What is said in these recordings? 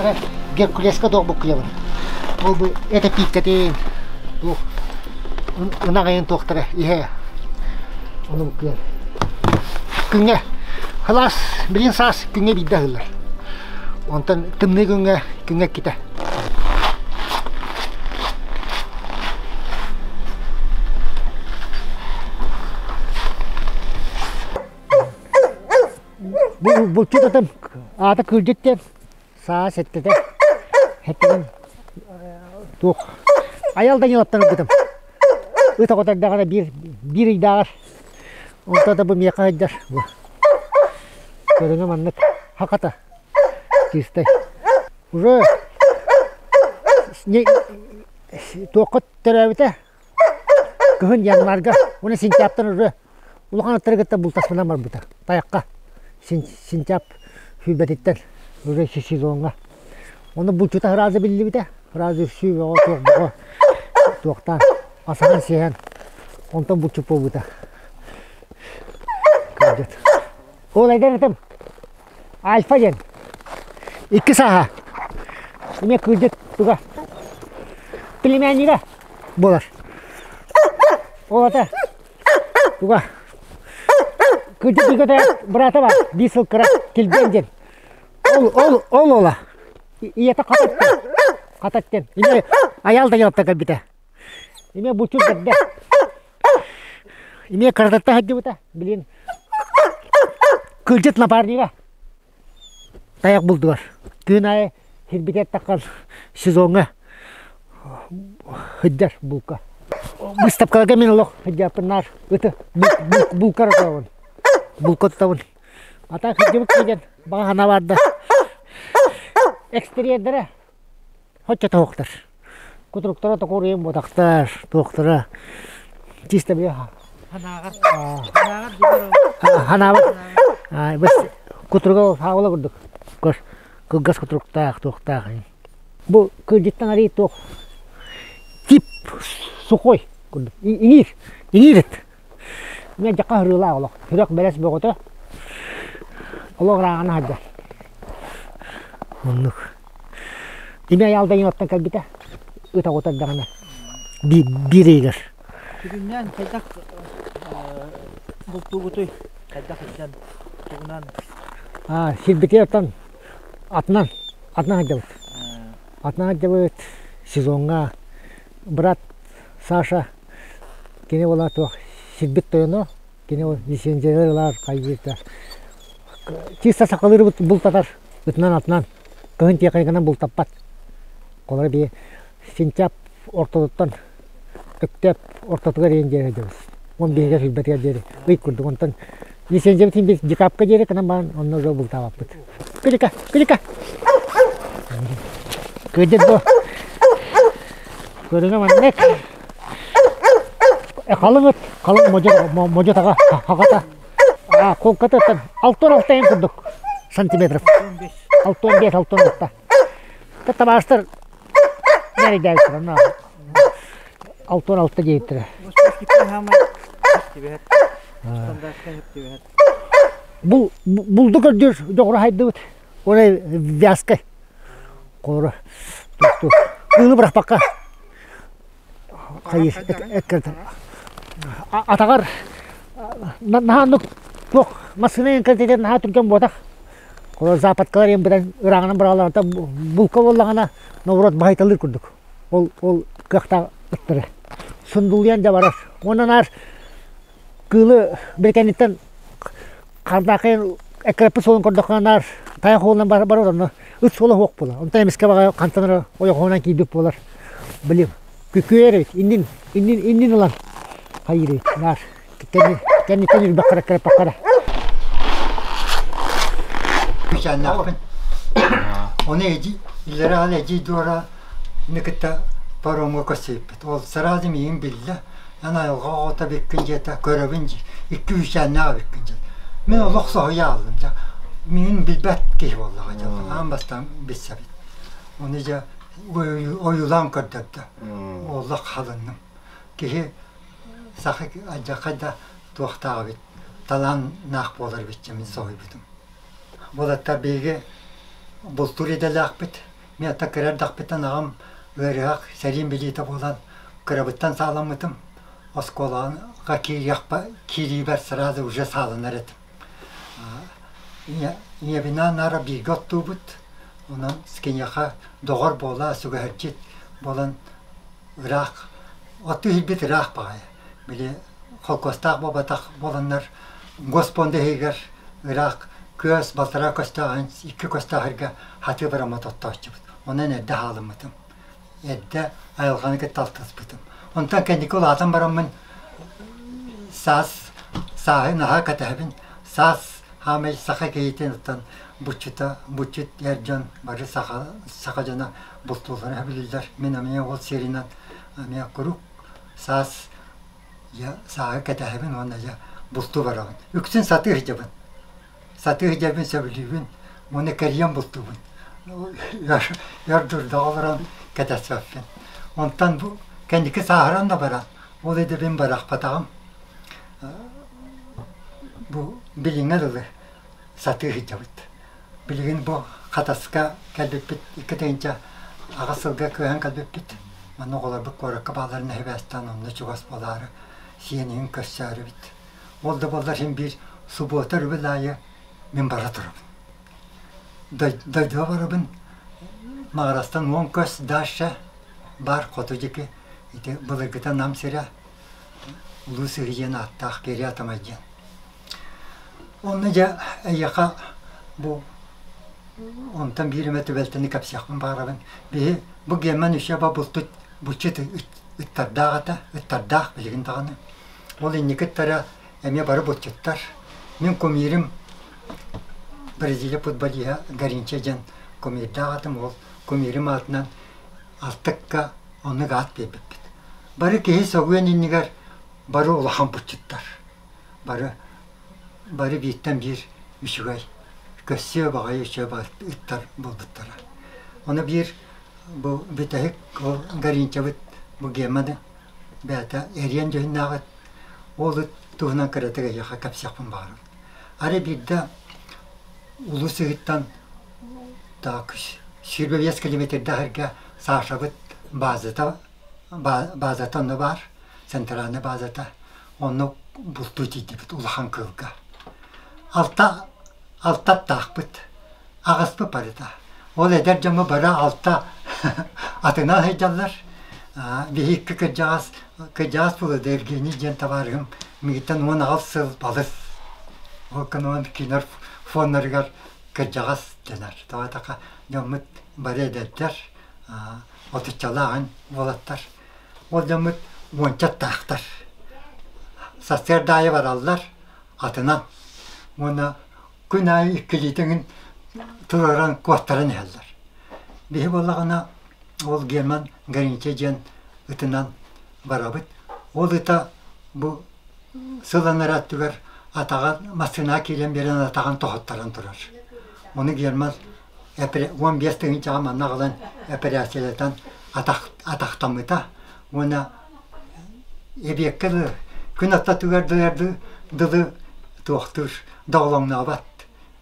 туохтара Геркулеска туох буккуйабын. Ол бу этэ пииккэтин туох ынах айын туохтара иһэ ону буккуйар. Күҥҥэ сылаас билин саас күҥҥэ биирдэ аһыыллар. Онтон тымныы күҥҥэ күҥҥэ иккитэ. Бу булчут атым аата Кыылдьыт диэн саа сэттэтэ сэттэтин туох Айал Даниловтан ылбытым. Ыт оҕото эрдэҕинэ биир биир ыйдааҕар онто да бу миэхэ сылдьар бу көрүҥэ маннык хахата чистай уже туохха төрөөбүтэ Кыһын январга уонна сентябтан уже улахан аттары кытта бултаспынан барбыта. Тайахха сентяб сүүрбэтиттэн уже сезоҥҥа. Ону булчута сразу биллибитэ. Сразу үксүү бөҕө туох бөҕө туохтаан асаһан сиэһэн онтон булчут буолбута. Кырдьыт. Ол эдэр этим Альфа диэн. Икки сааһа. Эмиэ кырдьык туга. Племяннига буолар. Ол ата туга. Кырдьык бигэ быраата бар. Биир сыл кыра Килбиэн диэн. Ол ол ол ола. Ийэтэ Хатат Хатат диэн. Эмиэ Айаал Даниловтан кэлбитэ. Эмиэ булчут бэрдэ. Эмиэ кыратыттан сылдьыбыта. Билин кылдьыт напарнига тайах булдугар. Күн аайы сирбитигэр таххан сезоҥҥа сылдьар булка. Быыстапкаларга мин олох сылдьаппын наар ыты булка тутабын. Булка тутабын. А так сылдьыбыт киһи баҕа санаа баар да. Экстерьердэрэ Хоччо тоһуктар. Кутуруктара токуруйан буотахтар, туохтара чисто бile Ханааҕар ханааҕар дьиҥэр ханаабат кутуруга хаала курдук кылгас кутуруктаах туохтаах бу кырдьыттан арый туох тип сухой курдук иҥиир иҥиир эт Мин дьахха ырыылаах олох сүрэх бэлэс бөҕөтө олох ырааҕына сылдьар оннук Ими айаалдайын оттон кэлбитэ ыт оҕото эрдэҕинэ биир ыйыгар Сүрүннээн хайдах бултуугутуй? Хайдах илдьэн тугунан? Сирбитигэр оттон атынан атынан сылдьабыт. Атынан сылдьабыт сезоҥҥа брат Саша Кини буолан туох сирбит тойоно, кини ол лицензиялар ылар хайыыта. Чисто сахалыырбыт бултатар ытынан атынан кыһын тиэхиньикэнэн бултаппат. Холобура бии сентябрь ортотуттан өктөөп ортотугар иһин диэри сылдьабыт. 15-гэ сүүрбэтигэр диэри ый курдук. Онтон лицензиябытын биир декабрьга диэри гынан баран онно уже бултаабаппыт. Кыдьыка, кыдьыка! Кыдьык дуо? Көрүҥэ маннык. Халыҥ ыт, халыҥ модьу таҕа хаҕата. Холкатыттан 6-6 эн курдук сантиметров. 65, 66. Табаастар нэрийдээбиттэр онно 6-6 диэбиттэрэ. Булду көрдүүр дьоҕура хайдыбыт. Уонна вязкай. Холоро кыылы бырахпакка атаҕар наһаа оннук туох массыына кэлтэтэ наһаа түргэн буотах. Холобур западкалар иһин быдан ырааҕынан быраҕаллар булка буоллаҕына наоборот баһыйталыыр курдук. Ол ол кыахтаах ыттары. Сундулуйан да барар. Уонна наар кыылы бирикэниттэн хардаахайын эккирэппит суолун көрдөххө наар тайах уолунан барар онно ыт суола суох буолар. Онтон эмискэ баҕа хантан эрэ ойоҕоһунан киирбит буолар. Блин, күкүөр эбит, иннин, иннин, иннин ылан хайыыр эбит, наар кэнниттэн үрбэххэ эккирэппэххэ Үчэннэхпин. Оны эдьи, иллэрэ эдьий дуора ини кытта паромҥа көрсүбүппүт. Ол сразу миигин биллэ. Эн айылҕа оҕото эбиккин диэтэ, көрөбүн дии, икки үүсээннээх эбиккин диэн. Мин олох соһуйа ааллым дьэ. Миигин билбэт киһи буоллаҕа дьэ, аан бастаан билсэбит. Ону дьэ ойуулаан көрдөрдө. Олох халынным. Киһи саха алдьархай да туохтаах эбит, талааннаах буолар эбит дьэ мин соһуйбутум. Уолаттар биһиги бултуур идэлээхпит. Мин ата кыра эрдэхпиттэн аҕам ыарыһах сэриим билиитэ буолан кырабыттан сааламмытым. Оскуолаҕа киириибэр сразу уже сааланар этим. Ийэбинаан наара бииргэ оттуубут. Онон киниэхэ доҕор буола, сүгэһэрдьит буолан ыраах оттуу иһирбит ыраах баҕайы. Били холкуостаах буолбатах буоланнар госпонда иһигэр ыраах күөс балтараа көстөөх икки көстөөх сиргэ хатыы бараммат оттооччубут. Онон эрдэ хаалыммытым. Эрдэ айылҕаны кытта алтыспытым. Онтон кэнники улаатан бараммын саас сааһы наһаа кэтэһэбин. Саас хаамай саха киһитин оттон буччута буччут эр дьон бары саха саха дьоно бултууллара билиллэр. Мин эмиэ ол сиэринэн эмиэ куруук саас дьэ сааһы кэтэһэбин уонна дьэ бултуу барабын. Үксүн сатыы сылдьабын. Сатыы сылдьарбын сөбүлүүбүн уонна кэрийэн бултуубун. Өр дурдаҕа олорон кэтэспэппин. Онтон бу кэнники сааһыран да баран, ол идэбин бырахпатаҕым. Бу билиҥҥэ дылы сатыы сылдьабыт. Билигин бу Хатаска кэлбиппит 2008 сылга кыайан кэлбиппит. Манна оҕолорбут куоракка баалларын эһэбээстээн онно чугас буолаары сиэн иһин көрсөөрүбүт. Ол да буоллар син биир субуота өрөбүл аайы мин бара турабын. Дойдуга барабын Маҕарастан 10 көс дальше баар хоту диэки ити былыргыта Нам сирэ Улуу Сыһыы диэн ааттаах Кири Атамай диэн. Онно дьэ эйиэхэ бу онтон биир эмэ түбэлтэни кэпсиэхпин баҕарабын. Биһи бу Герман Ющеба бултут булчут ыттардаах этэ, ыттардаах билигин даҕаны. Ол инники ыттара эмиэ бары булчуттар. Мин кумирим Бразилия футболиһа Гаринча диэн кумирдаах этим. Ол кумирим аатынан Алтыкка оннук аат биэрбиппит. Бары киһи сөҕүөн иннигэр бары улахан булчуттар. Бары бары бииртэн биир үчүгэй, көссүө баҕайы үчүгэй баҕайы ыттар буолбуттара. Ону биир бу бүтэһик ол Гаринчабыт бу Геманы бэйэтэ эриэн дьүһүннээх ыт. Ол ыт туһунан кыратык эйиэхэ кэпсиэхпин баҕарабын. Арай биирдэ Улуу Сыһыттан так 25 километрдаах эргэ Сашабыт базата базата онно баар, центральнай базата. Онно бултуу тиийдибит улахан кыылга. Алта алта аттаахпыт, аҕыспыт барыта. Ол эдэр дьоммут бары алта атынан сылдьаллар. Биһи икки кырдьаҕас кырдьаҕас буолуо Евгений диэн табаарыһым миигиттэн 18 сыл балыс. Ол гынан кинилэр фоннарыгар кырдьаҕас дэнэр. Тоҕо диэтэххэ дьоммут бары эдэрдэр, отуччалаах уолаттар. Ол дьоммут уонча аттаахтар. Сарсыарда аайы бараллар атынан уонна күн аайы иккилиитин туруоран куоттаран иһэллэр. Биһи буоллаҕына ол Герман Горинча диэн ытынан барабыт. Ол ыта бу сыл анараа өттүгэр атаҕа массыынаҕа киирэн биэрэн атаҕын тоһуттаран турар. Ону Герман 15 тыһыынчаҕа манна аҕалан эпэрээссийэлэтэн атахтаммыта уонна эбиэккэ дылы күн ортотугар дылы туохтуур доҕолоҥнообот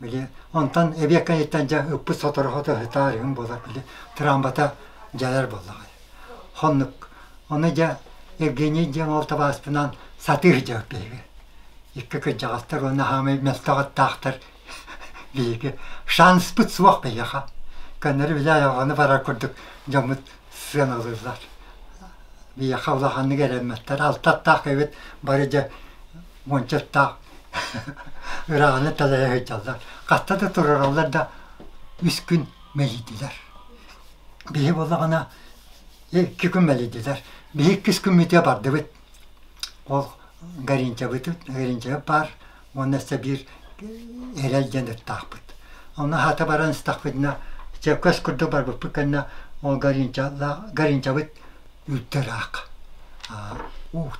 били онтон эбиэт кэнниттэн дьэ ыппыт сотору сотору сытаар үһүн буолар били тыраамбата дьайар буоллаҕа хоннук ону дьэ Евгений диэн ол табааспынан сатыы сылдьабыт биһиги икки кырдьаҕастар уонна хаамай мөлтөх аттаахтар биһиги шанспыт суох биһиэхэ көннөрү били айылҕаны барар курдук дьоммут сыаналыыллар биһиэхэ улаханнык эрэммэттэр алта аттаах эбит бары дьэ уонча аттаах ырааҕына талайа сылдьаллар хаста да турараллар да үс күн мэлийдилэр биһи буоллаҕына икки күн мэлийдилэр биһи иккис күммүтүгэр бардыбыт ол Горинчабыт Горинчабыт баар уонна өссө биир эрэл диэн ыттаахпыт. Онно хата баран истэхпитинэ, чөкөс курдук барбыппыт кэннэ ол Горинчабыт үрдэ ыраах.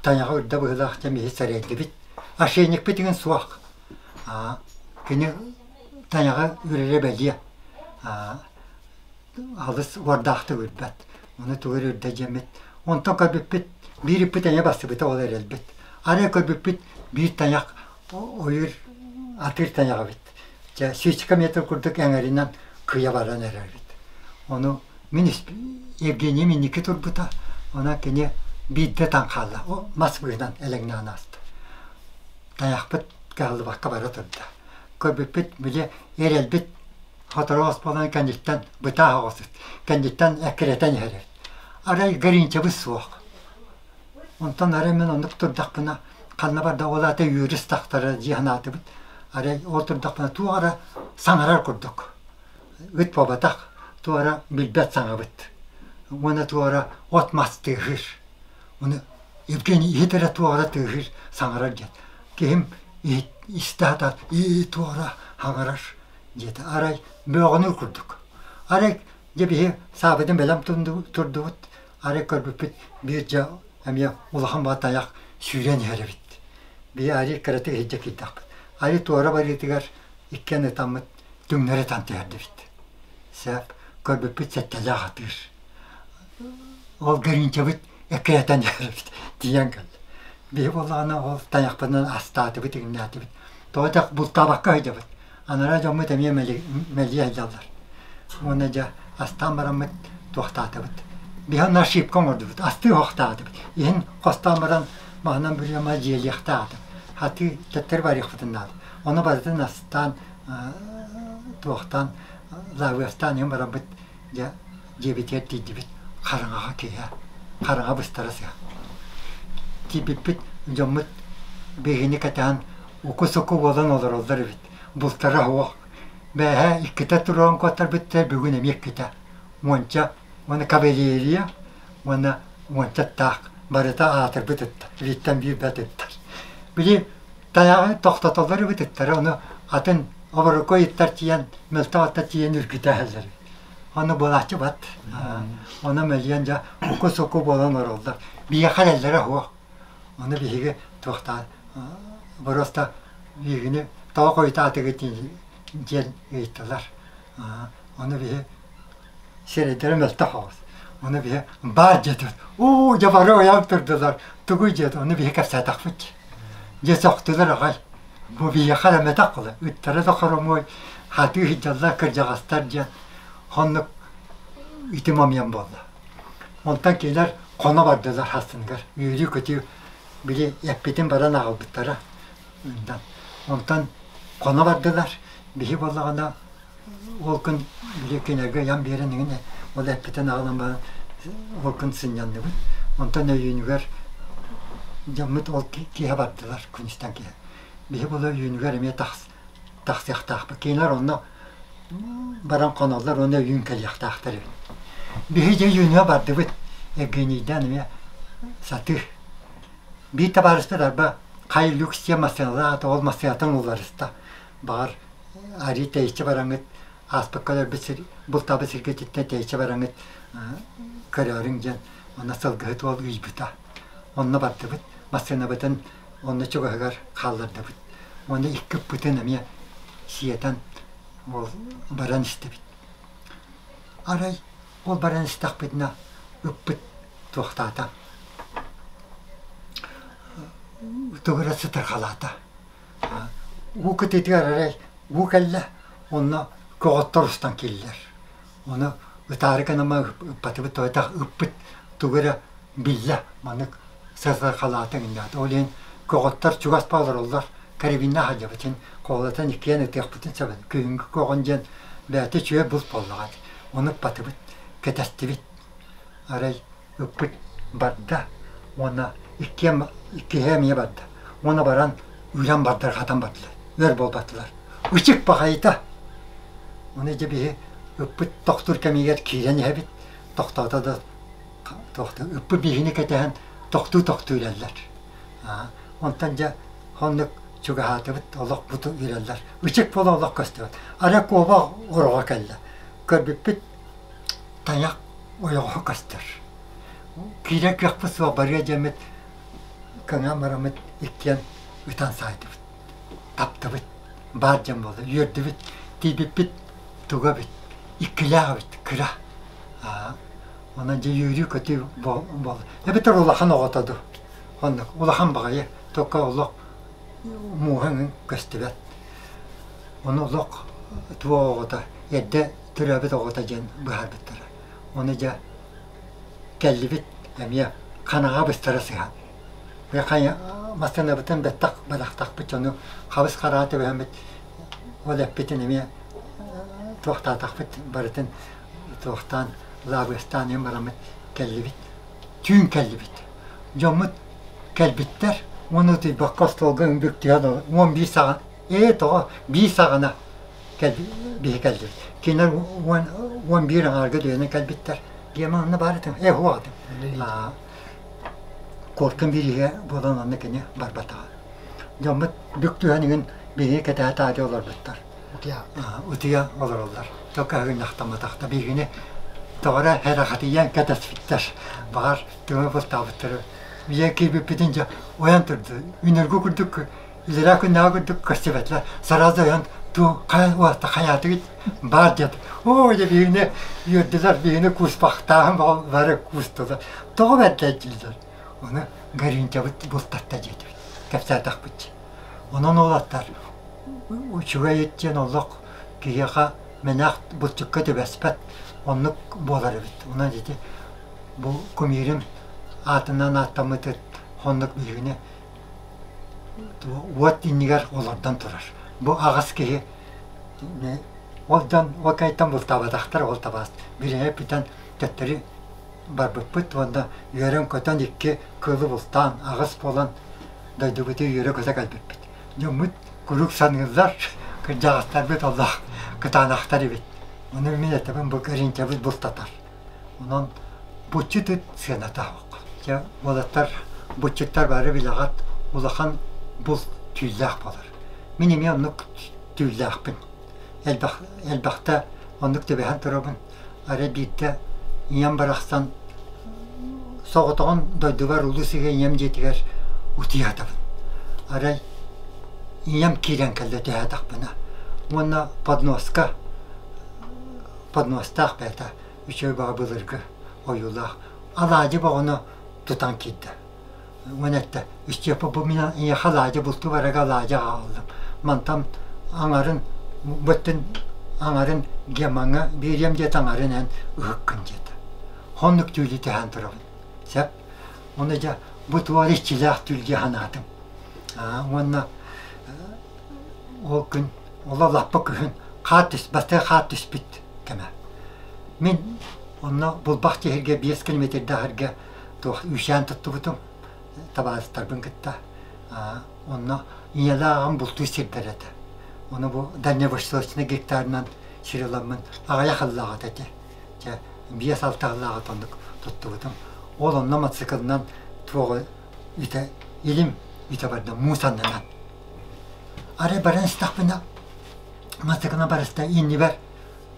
Тайаҕа үрдэ быһыылаах диэн биһи сэрэйдибит. Ошейникпит игин суох. Кини тайаҕа үрэрэ бэлиэ. Алыс уордаахтык үрбэт. Ону тугу эрэ үрдэ дьиэммит. Онтон көрбүппүт, биир ыппыт эмиэ бастыбыта ол эрэлбит. Арай көрбүппүт биир тайах ойуур атыыр тайах эбит. Чэ, сүүсчэкэ метр курдук эҥэринэн кыйа баран эрэр эбит. Ону Мин Евгений инники турбута, онон кини биирдэ таҥ хаалла, мас быыһынан элэҥнээн ааста. Тайахпыт кыһаллыбакка бара турда. Көрбүппүт, били эрэлбит сотору буолан кэнниттэн бытаах оҕосут, кэнниттэн эккирэтэн иһэр эбит. Арай Гринчебыт суох. Онтон арай мин оннук турдахпына, ханна барда ол аата үөрүс тахтара дии санаатыбыт. Арай ол турдахпына туох эрэ саҥарар курдук. Ыт буолбатах, туох эрэ билбэт саҥабыт. Уонна туох эрэ от-мас тыаһыыр. Ону Евгений иһит эрэ туох эрэ тыаһыыр, саҥарар диэн. Киһим иһит истэ сатаат, ии туох эрэ саҥарар диэтэ. Арай бөөҕүнүүр курдук. Арай дьэ биһи саабытын бэлэм турдубут, арай көрбүппүт биир дьэ эмиэ улахан баҕа тайах сүүрэн иһэр эбит. Биһи арый кыратык иһирдьэ киирдэхпит. Арый туора барыытыгар иккиэн ытаммыт түҥнэри ытан түһэрдибит. Сөп, көрбүппүт сэттэлээх атыыр. Ол Гэринчэбит эккирэтэн иһэр эбит, тиийэн кэллэ. Биһи буоллаҕына ол тайахпытынан астаатыбыт, иҥнээтибит. Тоҕо этэх бултаабакка сылдьабыт. Анараа дьоммут эмиэ мэлийэ сылдьаллар. Уонна дьэ астаан бараммыт туохтаатыбыт. Биһи онно ошибка оҥордубут, астыы оһохтоотубут. Иһин хостоон баран маһынан бүрүөмэ дьиэлиэхтээх Хатыы төттөрү барыахпытын наада. Ону барытын астаан туохтаан лавыастаан иһин бараммыт дьэ дьиэбитигэр тиийдибит. Хараҥаҕа киһи хараҥа быстара сыһа. Тиийбиппит дьоммут биһигини кэтэһэн уку-суку буолан олороллор эбит. Бултара суох. Бээһээ иккитэ туруоран куоттарбыттар, бүгүн эмиэ иккитэ. Уонча уонна кавалерия уонна уонча аттаах барыта аатырбыт ыттар. Бииртэн биир бэрт ыттар. Били тайаҕы тохтотоллор эбит ыттары, ону атын оборуку ыттар тиийэн, мөлтөх аттар тиийэн үргүтэ иһэллэр. Ону буолааччы бат. Ону мэлийэн дьэ уку-суку буолан олороллор. Биһиэхэ эрэллэрэ суох. Ону биһиги туохтаан боруоста биһигини тоҕо хойутаатыгыт диэн ыйыттылар. Ону биһи сирэйдэрэ мөлтөх оҕус. Ону биһи баар диэтибит. Уу, дьэ бары ойон турдулар. Тугуй диэт, ону биһи кэпсээтэхпит. Дьэ сөхтүлэр аҕай. Бу биһиэхэ эрэммэтэх буолар. Ыттара да хоромуой, хатыы сылдьаллар кырдьаҕастар диэн оннук итим омуйан буолла. Онтон кинилэр хоно бардылар хассыныгар. Үөрүү-көтүү били эппитин баран аҕалбыттара. Онтон хоно бардылар. Биһи буоллаҕына ол күн били кинилэргэ ыйан биэрэн иҥин ол эппитин аҕалан баран ол күн сынньанныбыт. Онтон өйүүнүгэр дьоммут ол киэһэ бардылар күнүстэн киэһэ. Биһи буола өйүүнүгэр эмиэ тахсыахтаахпыт. Кинилэр онно баран хоноллор уонна өйүүн кэлиэхтээхтэр эбит. Биһи дьэ өйүүнүгэ бардыбыт. Евгенийдээн эмиэ сатыы. Биир табаарыспыт арба хай люкс диэн массыыналаах ол массыынатын уларыста. Баҕар арыы тэйиччи бараҥҥыт ааспыкка өлөрбүт сир бултаабыт сиргититтэн тэйиччи бараҥҥыт көрөөрүҥ диэн онно сылгыһыт уол ыйбыта. Онно бардыбыт. Массыынабытын онно чугаһыгар хааллардыбыт. Уонна икки ыппытын эмиэ сиэтэн ол баран истибит. Арай ол баран истэхпитинэ ыппыт туохтаата тугу эрэ сытырҕалаата. Уу кытыытыгар арай уу кэллэ, онно көҕөттөр устан киирдилэр. Ону ытаары гыныма ыппатыбыт тоҕо ыппыт тугу эрэ биллэ маннык сытырҕалаата гыннаата. Ол иһин көҕөттөр чугас олороллор, карабиннаах сылдьабыт син хоолотон иккиэн ытыахпытын сөп. Күһүҥҥү көҕөн диэн бэйэтэ үчүгэй булт буоллаҕа дии. Ону ыппатыбыт, кэтэстибит. Арай ыппыт барда уонна иккиэн иккиһэ эмиэ барда уонна баран үрэн бардырҕатан бардылар өр буолбатылар ычык баҕайыта ону дьэ биһи ыппыт тохтуур кэмигэр киирэн иһэбит тохтоото да тохтуу ыппыт биһини кэтэһэн тохтуу-тохтуу үрэллэр онтон дьэ оннук чугаһаатыбыт олох буту үрэллэр ычык буола олох көстүбэт арай куобах ороҕо кэллэ көрбүппүт тайах ойоҕоһо көстөр. Киирэр кыахпыт суох барыа диэммит кыҥаан бараммыт иккиэн ытан саайдыбыт. Таптыбыт. Баар дьон буолла. Үөрдүбүт. Тиийбиппит туга эбит. Иккилээх эбит. Кыра. Онон дьэ үөрүү-көтүү буолла. Эбэтэр улахан оҕото дуу. Оннук. Улахан баҕайы. Только олох мууһа көстүбэт. Ону олох туох оҕото эрдэ төрөөбүт оҕото диэн быһаарбыттара. Ону дьэ кэллибит эмиэ ханаҕа быстара сыһан. Хайа массыынабытын бэттэх бырахтахпыт дьону хабыс хараҕа түбэһэммит ол эппитин эмиэ туохтаатахпыт барытын туохтаан лаабыастаан иһэн бараммыт кэллибит. Түүн кэллибит. Дьоммут кэлбиттэр уонна утуйбакка остуолга үҥбүк түһэн 11 саҕа ээ тоҕо биир саҕана биһи кэллибит. Кинилэр 11 аҥаарга дөйөнөн кэлбиттэр. Гема онно баар этим. Ээ уох этим. Куоркун бирииһэ буолан онно кини барбатаҕа. Дьоммут бүк түһэн иҥин биһиги кэтэһэ таадьа олорбуттар. Утуйа олороллор. Тока ыгынньахтамматахта биһигини тоҕо эрэ эрэхэтийэн кэтэспиттэр. Баҕар тыҥа бултаабыттары. Ийэ киирбиппитин дьэ ойон турду. Үнүргү курдук илэрээ күннээҕи курдук көрсүбэтилэр. Сразу ойон туу хайа уоста хайаатыгыт баар диэт. Оо дьэ биһигини үөрдүлэр, биһигини кууспахтааһын бары куустулар. Тоҕо бэрдэй дииллэр. Ону Горинчабыт бултатта диэтибит. Кэпсээтэхпит. Онон уолаттар үчүгэй диэн олох киһиэхэ мэнээх булчукка түбэспэт оннук буолар эбит. Онон ити бу кумирим аатынан ааттаммыт оннук биһигини уот иннигэр олордон турар. Бу аҕыс киһи ол дьон ол кайтан бултаабатахтар ол табаас бириэмэ бүтэн төттөрү барбыппыт уонна үөрэн-көтөн икки кыылы бултаан аҕыс буолан дойдубутугар үөрэ-көтө кэлбиппит. Дьоммут куруук саныыллар, кырдьаҕастарбыт олох кытаанахтар эбит. Ону мин этэбин бу кэриҥкэбит бултатар. Онон буччут ыт сыаната суох. Дьэ уолаттар буччуттар бары билэҕит улахан булт түүллээх буолар. Мин эмиэ оннук түүллээхпин. Элбэх, элбэхтэ оннук түбэһэн турабын. Арай биирдэ ийэм барахсан соҕотоҕун дойдубар улуус иһэ ийэм дьиэтигэр утуйаатабын. Арай ийэм киирэн кэллэ түһээтэхпинэ уонна подноска подностаах бэйэтэ үчүгэй баҕа былыргы ойуулаах алаадьы боҕону тутан киирдэ. Уонна эттэ, Истиэппэ бу мин эйиэхэ алаадьы бултуу барарга алаадьы аҕаллым. Мантан аҥарын быттын аҥарын Гемаҥҥа биэриэм диэтэ аҥарын эн ыһыккын диэтэ. Оннук түүлү түһээн турабын. Сөп. Уонна дьэ бу туора иччилээх түүл дии санаатым. Уонна ол күн ол лаппа күһүн хаар түс бастакы хаар түспүт кэмэ. Мин онно булбах тиһиргэ 5 километрдаах эргэ туох үүсээн туттубутум табаарыстарбын кытта онно ийэлээх аҕам бултуур сирдэрэ этэ. Ону бу дальневосточный гектарынан сир ыламмын аҕыйах ыллаах этэ. Чэ, 5-6 ыллаах оннук туттубутум. Ол онно мотоциклынан туоҕу үтэ илим үтэ барда муус аннынан. Арай баран истэхпинэ мотоциклынан барыста иннибэр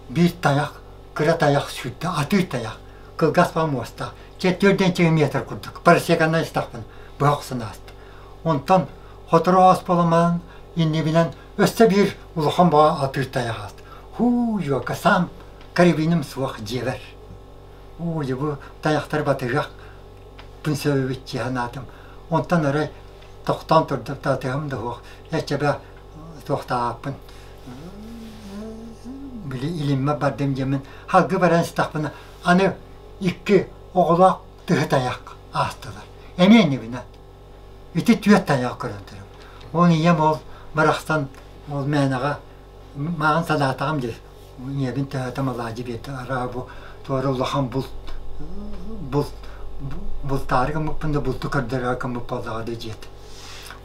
биир тайах, кыра тайах сүүрдэ, атыыр тайах, кылгас баҕа муостаах, чэ төрдүөн метр курдук, парасеканан истэхпинэ быһа охсон ааста. Онтон сотору аас буоламаан иннибинэн өссө биир улахан баҕа атыыр тайах ааста. Һуу, юока сам карабиным суох дьиэбэр. Уу, бу тайахтар батыһыах пын сөбүбүт дии санаатым. Онтон арай тохтоон турдум, татыһым да суох. Эчэбэ туохтаахпын били илиммэ бардым диэммин халгы баран истэхпинэ аны икки оҕолоох тыһы тайах аастылар. Эмиэ иннибинэ. Ити түөрт тайах көрөн турабын. Ол ийэм ол барахсан ол мээнэҕэ мааҕын санаатаҕым дии. Ийэбин төһөтө алаадьы биэрдэ. Араа бу туора улахан булт булт бултаары гыммыппын да булту көрдөрөөрү гыммыт буоллаҕа да диэт.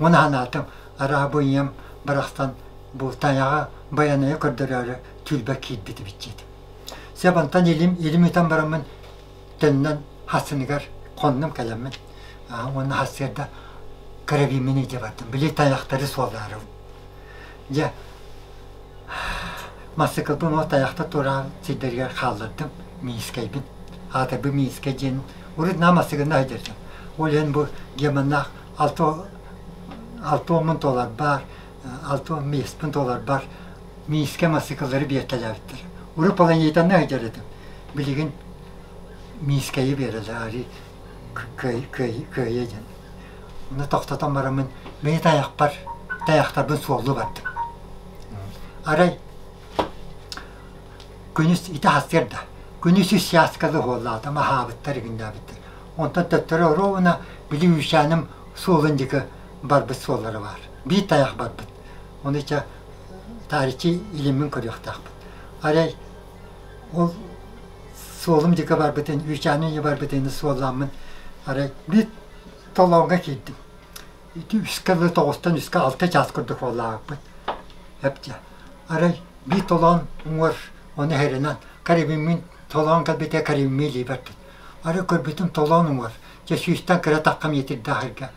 Уонна санаатым араа бу ийэм барахсан бу тайаҕа Байанайы көрдөрөөрү түүлбэр киирбит эбит диэтим. Сөп онтон илим илим үтэн бараммын төннөн хассыныгар хоннум кэлэммин уонна хассыарда карабиммин илдьэ бардым. Били тайахтары суоллаарым. Дьэ массыкылбын ол тайахта тураан сирдэригэр хааллардым Минскэйбин. Аатырбы Минскэй диэн урут наа массыгынна сылдьарым. Ол иһин бу Геманнаах 60 туоларбар, 65 туоларбар Минскэ массыыкалары биэртэлээбиттэр. Урут планетаны сылдьар этим. Билигин Минскэйи биэрэллэр, арыы кыайа диэн. Ону тохтотон бараммын, бэйэ тайахпар, тайахтарбын суоллуу бардым. Арай күнүс ити сарсыарда. Күнүс үс чааскалы уһуоллаатым, аһаабыттар, игиннээбиттэр. Онтон төттөрү оруобуна били үүчээним суолун диэки барбыт суоллара баар. Биир тайах барбыт. Ону чэ таарыччы илиммин көрүөхтээхпит. Арай ол суолум диэки барбытын, үүчээним диэки барбытын суоллааммын арай биир толооҥҥо киирдим. Ити үскэ дылы тоҕустан үскэ алта чаас курдук буоллаабыппыт. Эптэ. Арай биир толоон уҥуор ону иһэринэн карибиммин толоон кэлбитэ карибиммин илиибэр тут. Арай көрбүтүм толоон уҥуор дьэ сүүстэн кыра таххам иэтирдээх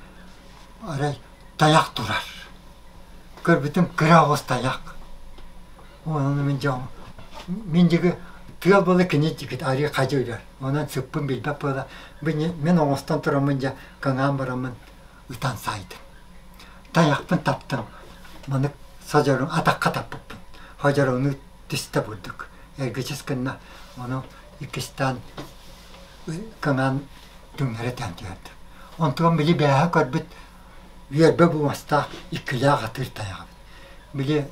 арай тайах турар. Көрбүтүм кыра оҕус тайах. Онон мин дьэ мин диги тыал буола кини дикит арыы хадьы үрэр. Онон сыппын билбэт буола мин оҥостон тураммын дьэ кыҥаан бараммын ытан саайдым. Тайахпын таптым. Маннык содьорун атахха таппыппын. Ходьоруну түстэ бурдук. Эргичис гынна. Ону иккистээн кыҥаан түҥнэри тээн түһэрдим. Онтугам били бээһэ көрбүт үөрбэ буомастаах иккилээх атыыр тайаҕабыт. Били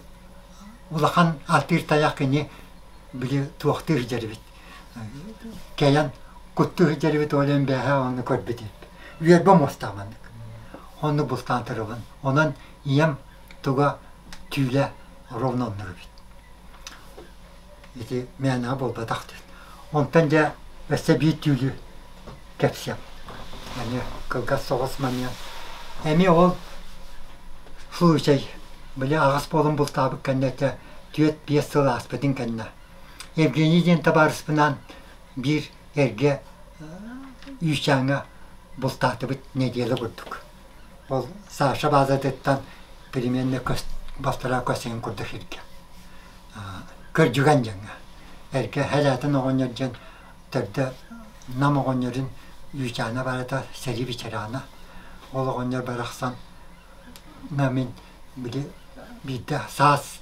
улахан атыыр тайах кини били туохтуур дьэрибит. Кэлэн куттуу сылдьарбыт ол иһин бээһээ онно көрбүт үөрбэ муостаах маннык оннук бултаан турабын онон ийэм туга түүлэ ровно оннук эбит ити мээнэҕэ буолбатах диэн онтон дьэ өссө биир түүлү кэпсиэм эмиэ кылгас соҕус манньа эмиэ ол случай били аҕыс буолан бултаабыт кэннэ түөрт биэс сыл ааспытын кэннэ Евгений диэн табаарыспынаан биир эргэ үүчээҥҥэ бултаатыбыт нэдиэлэ курдук. Ол Саша баазатыттан примерно көс балтараа көс курдук сиргэ. Көрдьүгэн дьаҥҥа. Эргэ Хэлээтин оҕонньор диэн төрдө Нам оҕонньорун үүчээнэ барыта сэрии ветерана. Ол оҕонньор барахсан мин били биирдэ саас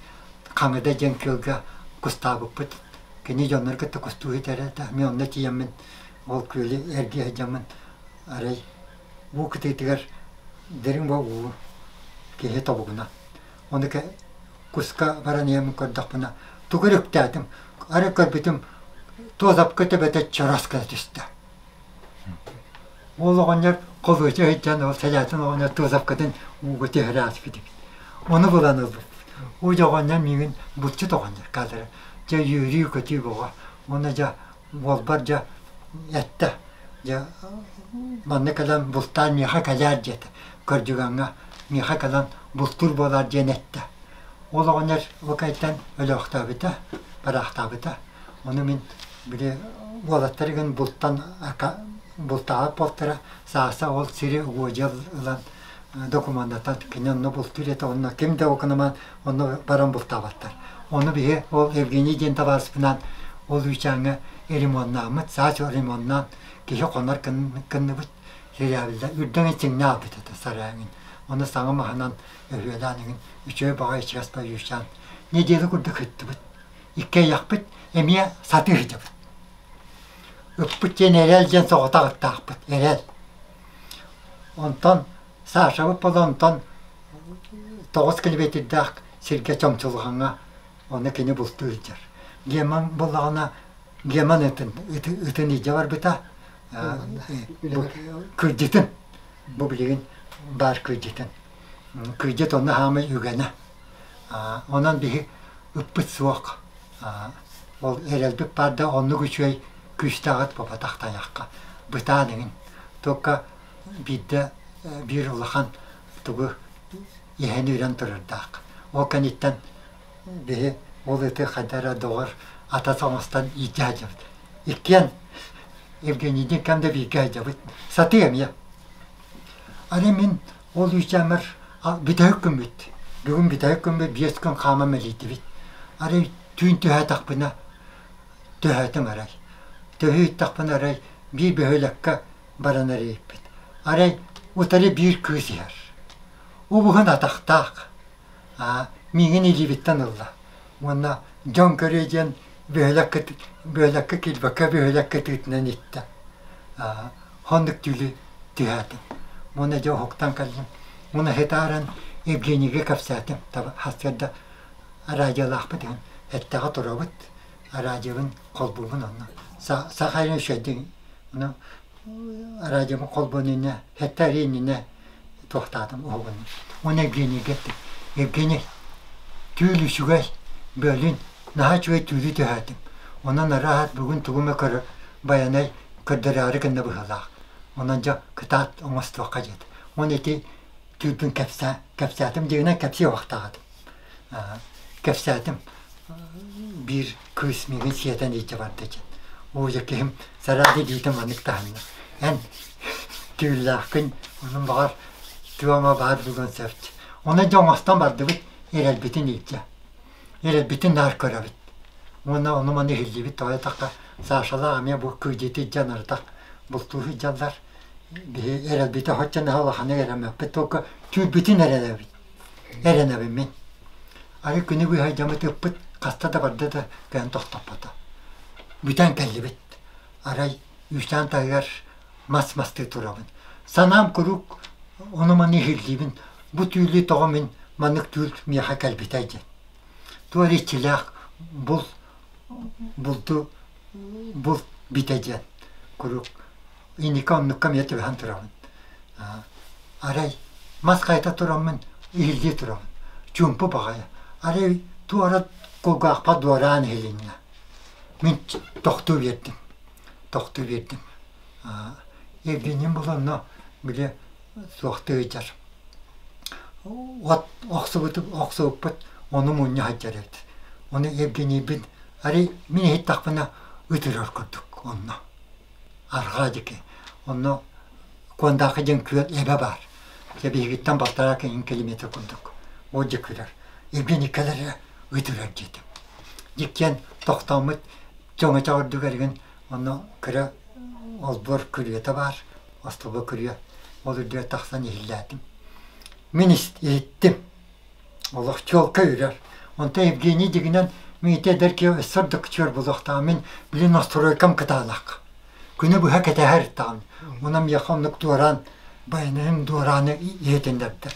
Хаҥыда диэн күөлгэ кустаабыппыт. Кини дьоннору кытта кустуу сытар этэ. Мин онно тиийэммин ол күөлү эргийэ сылдьаммын арай уу кытыытыгар дириҥ уу киһи тобугуна. Ону куска баран иһэммин көрдөхпүнэ тугу эрэ үктээтим. Арай көрбүтүм туозапка төбөтө чорос гына түстэ. Уол оҕонньор холуоча сылдьан ол сэлээтин оҕонньор туозапкатын ууга түһэрэ ааспыт эбит. Ону булан ылбыт. Уу дьэ оҕонньор миигин булчут оҕонньор каадыра. Дьэ үөрүү-көтүү бөҕө. Уонна дьэ уолбар дьэ эттэ. Дьэ манна кэлэн бултаан миэхэ кэлээр диэтэ. Көрдьүгэҥҥэ миэхэ кэлэн бултуур буолаар диэн эттэ. Ол оҕонньор ол кэнниттэн өлөөхтөөбүтэ, бараахтаабыта. Ону мин били уолаттар игин бултан бултаабат буолтара сааса ол сири угуодьа ылан докумуоннатан кини онно бултуур этэ онно ким да окунамаан онно баран бултаабаттар. Ону биһи ол Евгений диэн табаарыспынаан ол үүчээҥҥэ ремоннааммыт, саас ремоннаан киһи хонор кынныбыт сирээбиллэ үрдэҥ ичиҥнэ аалбыт этэ сарааҥын. Ону саҥа маһынан өһүөлээн игин үчүгэй баҕайы ичигэс үүчээн неделя курдук ыттыбыт. Иккиэйэхпит эмиэ сатыы сылдьабыт. Ыппыт диэн эрэл диэн соҕотох ыттаахпыт, эрэл. Онтон Сашабыт буола онтон 9 километрдаах сиргэ Чомчулҕаҥҥа онно кини бултуу сылдьар. Геман буоллаҕына Геман ытын, ытын илдьэ барбыта. Кырдьытын, бу билигин баар кырдьытын. Кырдьыт онно хаамай үгэнэ. Онон биһи ыппыт суох. Ол эрэлбит баар да оннук үчүгэй күүстээх ыт буолбатах тайахха. Бытаан эҥин. Только биирдэ биир улахан тугу иһэн үрэн турардаах. Ол кэнниттэн биһи ол ыты хайда эрэ доҕор атас оҥостон иитэ сылдьабыт. Иккиэн Евгенийдиин кэм да бииргэ сылдьабыт. Сатыы эмиэ. Аны мин ол үүчээмэр бүтэһик күммүт. Бүгүн бүтэһик күммүт биэс күн хааман мэлийдибит. Арай түүн түһээтэхпинэ төһөөтүм арай. Төһүү ииттэхпинэ арай биир бөһүөлэккэ баран эрийбит. Арай утары биир кыыс иһэр. Убуһун атахтаах. Миигин илиибиттэн ылла. Уонна дьон көрүө диэн бөһүөлэккэ бөһүөлэккэ киирбэккэ бөһүөлэккэ тыытынан иттэ. Оннук түүлү түһээтим. Уонна дьэ уһуктан кэллим. Уонна сытааран Евгенийгэ кэпсээтим. Сарсыарда радиолаахпыт иһин эттэҕэ турабыт. Радиобын холбуубун онно. Саха эрин үчүгэйдик ону радиобын холбуон иннинэ, сэттэ эрий иннинэ туохтаатым уһугуннум. Уонна Евгенийгэ эттим. Евгений, түүл үчүгэй, бөлүн наһаа үчүгэй түүлү түһээтим. Онон арааһат бүгүн тугу эмэ көрө Байанай көрдөрөөрү гынна быһыылаах. Онон дьэ кытаат оҥостуохха диэтэ. Уонна ити түүрбүн кэпсээ, кэпсээтим дьиҥинэн кэпсии уохтаатым. Кэпсээтим биир кыыс миигин сиэтэн илдьэ барда диэн. Оо дьэ киһим сараады илиитэ маннык таһынна. Эн түүллээххин, онон баҕар туома баар буолуон сөп. Онон дьэ оҥостон бардыбыт, эрэлбитин илдьэ. Эрэлбитин наар көрөбүт. Уонна ону-маны иһиллибит тоҕо диэтэххэ, Сашалаах эмиэ бу кыдьыты илдьэ анарытах бултуу сылдьаллар. Биһи эрэлбитэ соччо наһаа улаханнык эрэммэппит, только түүрбүтүн эрэнэбит. Эрэнэбин мин. Арай күнү быһа дьаммыт ыппыт хаста да барда да кыайан тохтоппото. Бүтэн кэллибит. Арай үүтээн таһыгар мас мастыы турабын. Санаам куруук ону-маны иһиллиибин. Бу түүлү тоҕо мин маннык түүл миэхэ кэлбитэй диэн. Туох эрэ иччилээх бул булду булт битэ диэн куруук инники оннукка эмиэ түбэһэн турабын. Арай мас хайта тураммын иһиллии турабын. Чуумпу баҕайы. Арай туора кулгаахпар дуораан иһилиннэ. Мин тохтуу биэрдим. Тохтуу биэрдим. Евгенийим буланна били суохтуу ыйдьар. От охсубуппут ону мунньа сылдьар эбит. Ону Евгенийбин арай мин иһиттэхпинэ ытырар курдук онно. Арҕаа диэки. Онно Куондаахы диэн күөл эбэ баар. Дьэ биһигиттэн балтараа километр курдук. Ол дьэ күлэр. Евгений кэлэр эрэ ытырар диэтим. Дьиккиэн тохтооммут чоҥочо ордугар игин онно кыра олбуор күрүөтэ баар, остуолба күрүө. Ол үрдүгэр тахсан иһиллээтим. Мин иһиттим. Олох чуолкай үрэр. Онтон Евгений дьигинэн миитэ эдэр киһи өссө ордук чуор буолуохтаах. Мин били настройкам кытаанах. Күнү быһа кэтэһэр даҕаны. Онон миэхэ оннук дуораан байаныһым дуорааны иһитиннэрдэ.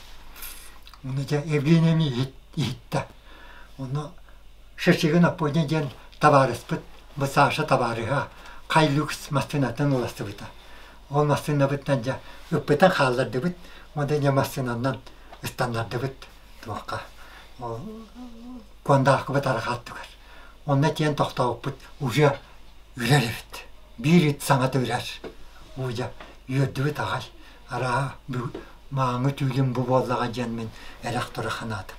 Ону дьэ Евгений эмиэ иһиттэ. Ону Шишигин Аппоня диэн табаарыспыт, бу Саша табаарыһа Хайлюкс массыынатын уларсыбыта. Ол массыынабытынан дьэ ыппытын хааллардыбыт, уонна дьэ массыынанан ыстаннардыбыт туохха ол Куондаахкыбыт арҕааттыгар. Онно тиийэн тохтообуппут уже үрэр эбит. Биир ыт саҥата үрэр. Уу дьэ үөрдүбүт аҕай. Арааһа мааҥы түүлүм бу буоллаҕа диэн мин эрэх-турах санаатым.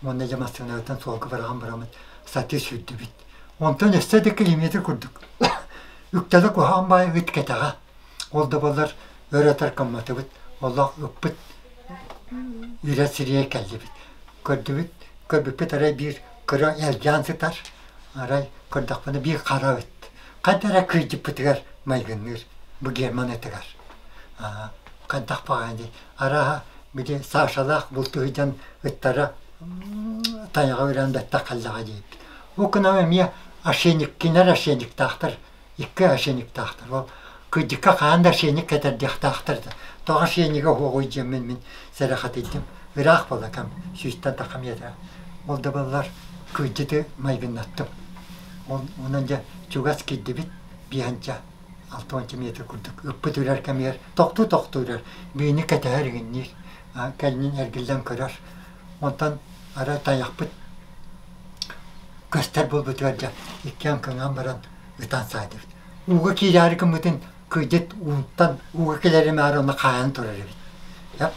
Уонна дьэ массыынабытын суолга быраҕан бараммыт сатыы сүүрдүбүт. Онтон өссө да километр курдук үктэлэ куһаҕан баайы ыт кэтэҕэ. Ол да буоллар өр өтөр гымматыбыт. Олох ыппыт үрэ сириэ кэллибит. Көрдүбүт, көрбүппүт арай биир кыра элгээн сытар. Арай көрдөхпүнэ биир хара ыт. Хайда эрэ кыйдьыппытыгар майгынныыр бу Герман ытыгар. Хайдах баҕайы дии. Арааһа били Сашалаах бултуһуйдан ыттара тайаҕа үрэн бэттэх кэллэҕэ диэбит. Ол гынан эмиэ ошейник, кинилэр ошейниктаахтар, икки ошейниктаахтар. Ол кырдьыкка хаһан да ошейник кэтэрдиэхтээхтэр да. Тоҕо ошейнига уһуоҕуй диэммин мин сэрэхэтийдим. Ыраах буолла кэм, сүүстэн тахха миэтэрэ. Ол да буоллар кырдьыты майгыннаттым. Ол онон дьэ чугас киирдибит биэһинчэ 60 метр курдук ыппыт үрэр кэмигэр тохтуу-тохтуу үрэр, биини кэтэһэр игинниир, кэлин эргиллэн көрөр. Онтон арай тайахпыт көстөр буолбутугар дьэ иккиэн кыҥаан баран ытан саайдыбыт. Ууга киирээри гыммытын кыдьыт ууттан ууга кэлэримээри онно хаайан турар эбит. Эп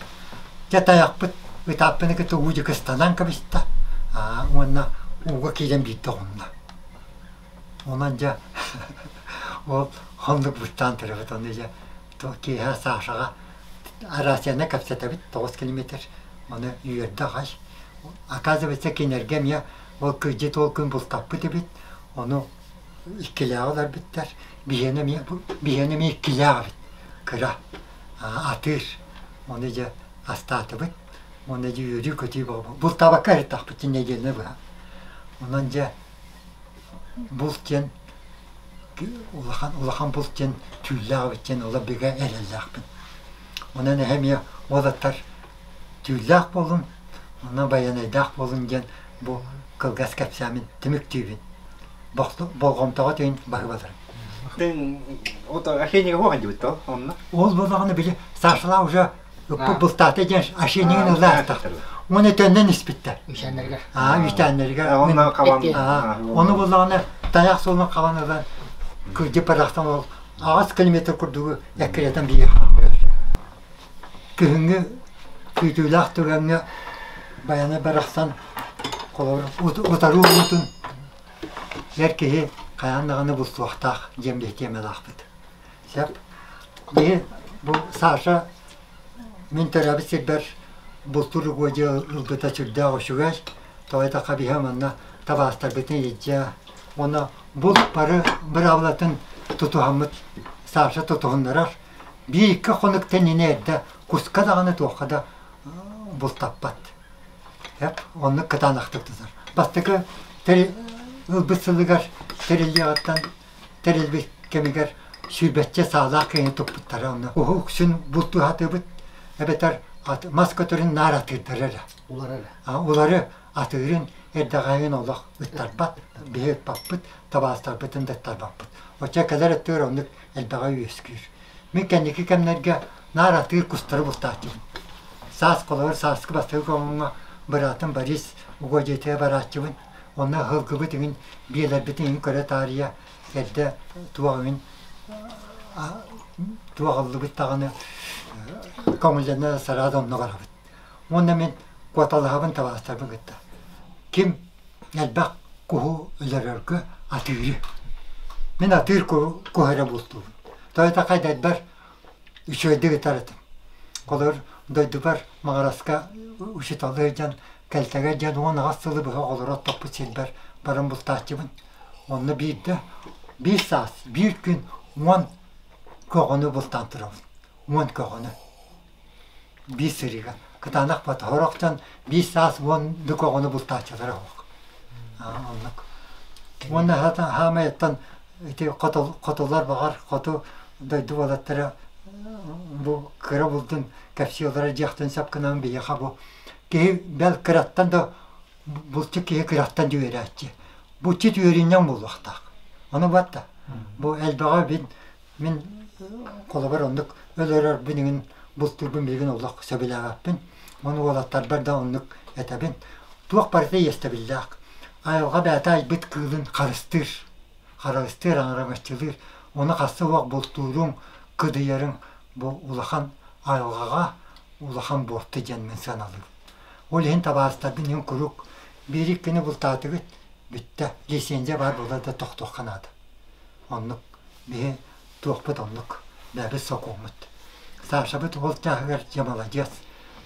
дьэ тайахпыт ытааппыны кытта уу дьэ кыстанан кэбистэ уонна ууга киирэн биирдэ оҕунна. Онон дьэ ол оннук быстаан турабыт. Ону дьэ киэһэ Сашаҕа рацияны кэпсэтэбит 9 километр. Ону үөрдэ аҕай. Оказывается, кинилэргэ эмиэ ол кырдьыт ол күн бултаппыт эбит. Ону иккилээҕи ыларбыттар. Биһиэнэ эмиэ биһиэнэ эмиэ иккилээх эбит. Кыра атыыр. Ону дьэ астаатыбыт. Уонна дьэ үөрүү-көтүү бөҕө. Бултаабакка эриттэхпит нэдиэлэни быһа. Онон дьэ Булт диэн улахан улахан булт диэн түүллээх эбит диэн ыла бигэ эрэллээхпин. Онон эһэ эмиэ уолаттар түүллээх буолун, онно байанайдаах буолун диэн бу кылгас кэпсээмин түмүктүүбүн. Болҕомтоҕо тыын баһыбатар. Ошейнига хуох дибит то онно. Ол буоллаҕына били Сашалаа уже ыппыт бултаата диэн ошейнигин ылаахтах. Уонна төннөн испиттэр. Үсээннэригэр. Аа үсээннэригэр. Онно хабан. Ону буоллаҕына тайах суолун хабан ылан кырдьык барахсан ол 8 километр курдугу эккирэтэн биир Күһүҥҥү күүтүүлээх түгэҥҥэ Байанай барахсан холобур утарыы уутун эр киһи хайаан даҕаны булсуохтаах диэн биһи тиэмэлээхпит. Сөп. Биһи бу Саша мин төрөөбүт сирбэр бултуур угуодьа ылбыта сүрдээх үчүгэй. Тоҕо диэтэххэ биһи манна табаастарбытын илдьэ уонна булт бары быраабылатын тутуһаммыт Саша тутуһуннарар. Биир-икки хонук тэннинэ эрдэ куска даҕаны туохха да бултаппат. Эп оннук кытаанахтык тутар. Бастакы ылбыт сылыгар тэриллиэҕиттэн тэрилбит кэмигэр сүүрбэччэ саалаах киһини туппуттара онно. Уһу үксүн бултуу сатыыбыт эбэтэр мас көтөрүн наар атыырдара эрэ. Улары эрэ. Улары атыырын эрдэҕэһин олох ыттарбат, биһи ыппаппыт, табаастарбытын да ыттарбаппыт. Оччо кэлэр өттүгэр оннук элбэҕи үөскүүр. Мин кэнники кэмнэргэ наар атыыр кустары бултааччыбын. Саас холобур сааскы бастакы көҥүҥҥэ быраатым Борис угодьетыгар барааччыбын. Онно ыһылгыбыт иҥин, биэлэрбитин иҥин көрө таарыйа эрдэ туох иҥин туох ыллыбыт даҕаны көҥүллэнэ сараада онно барабыт. Уонна мин куоталаһабын табаарыстарбын кытта. Ким элбэх куһу өлөрөргө атыыры. Мин атыыр куһу эрэ бултуубун. Тоҕо диэтэххэ эдэрбэр үчүгэйдик ытар этим. Холобур, дойдубар Маҕараска учууталлыы сылдьан Кэлтэгэй диэн 18 сылы быһа оҕолору оттоппут сирбэр баран бултааччыбын. Онно биирдэ биир саас, биир күн 10 көҕөнү бултаан турабын. 10 көҕөнү. Биир сырыыга. Кытаанах бата. Сорох дьон биир саас 10 көҕөнү бултааччылара суох. Оннук. Уонна хаамайыттан ити хотулар баҕар хоту дойду уолаттара бу кыра булдун кэпсии олорор дьиэхтэн сөп гынан биһиэхэ бу киһи бэл кыраттан да булчут киһи кыраттан да үөрээччи. Булчут үөрүнньэҥ буолуохтаах. Ону батта бу элбэҕи мин мин холобур оннук өлөрөрбүн иҥин бултуурбун билигин олох сөбүлээбэппин. Ону уолаттарбар да оннук этэбин. Туох барыта иэстэбиллээх. Айылҕа бэйэтэ айбыт кыылын харыстыыр. Харыстыыр, аҥараҥаччылыыр. Ону хаста уох бултууруҥ, кыдыйарыҥ бу улахан айылҕаҕа улахан буорту диэн мин сыаналыыбын. Ол иһин табаарыстарбын иһин куруук биир-иккини бултаатыгыт, бүттэ. Лицензия баар буолар да тохтуохха наада. Оннук биһи туохпут оннук, бэйэбит сокуоммут. Сашабыт ол чааһыгар дьэ маладьыас.